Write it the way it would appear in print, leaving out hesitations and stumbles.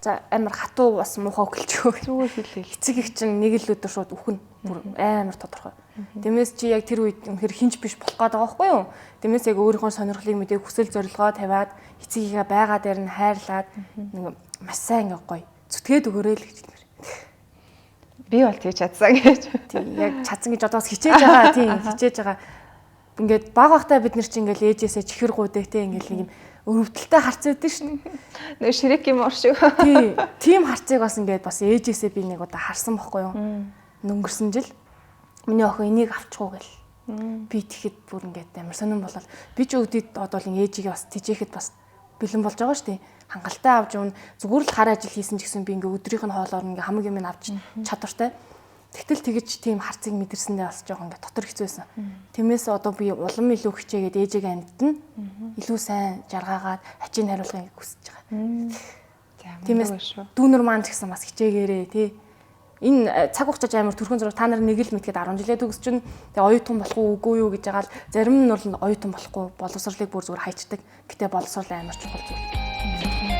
За, амар хатуу, бас муухай гэлчгүй. Зүгээр хэлээл. Эцэг их чинь нэг л өдөр шууд үхэн. Бүр амар тодорхой. Тиймээс чи яг тэр үед үнэхээр хинч биш болох гээд байгаа байхгүй юу? Тиймээс яг өөрийнхөө сонирхлыг мэдээ, хүсэл зорилгоо тавиад, эцэгийнхээ байгаа дээр нь хайрлаад, нэг маш сайн ингээ гоё зүтгээд өгөөрэй л гэж хэлмээр. Би бол тэгж чадсан гэж. Тийм, яг чадсан гэж одоо бас хичээж байгаа. Тийм, хичээж байгаа. Ингээд баг багтаа бид нар чинь ингээл ээжээсээ чихэр гуйдаг те, ингээл нэг юм өрөвдөлтэй харц өгдөн шин. Нэг Шрек юм ор шиг. Тий. Тийм харцыг бас ингээд бас ээжээсээ би нэг удаа харсан бохгүй юу? Өнгөрсөн жил миний охин энийг авчих уу гэл. Би тэгэхэд бүр ингээд амар сонирн болол, би ч өвдөд одоо л ээжигээ бас тижээхэд бас бэлэн болж байгаа шүү дээ. Хангалттай авч явна. Зүгээр л хар ажил хийсэн ч гэсэн би ингээ өдрийнх нь хоолоор ингээ хамаг юм авч чадвартай. Тэгтэл тэгэж тийм харцыг мэдэрсэндээ бас жоохон ингээ дотор хэцүү байсан. Тиймээс одоо би улам илүү хичээгээд ээжигээ амьдтана. Илүү сайн жаргаагаад ачийн хариулахыг хүсэж байгаа. Тиймээс дүүнер маань ч гэсэн бас хичээгээрээ тий. Энэ цаг хугацаач амар түрхэн зураг, та нар нэг л мэдгээд 10 жилээ төгсчин. Тэгээ оюутан болох уу, үгүй юу гэж байгаа л, зарим нь бол оюутан болохгүй, боловсролыг бүр зүгээр хайчдаг. Гэтэ боловсрол амар чухал зүйл.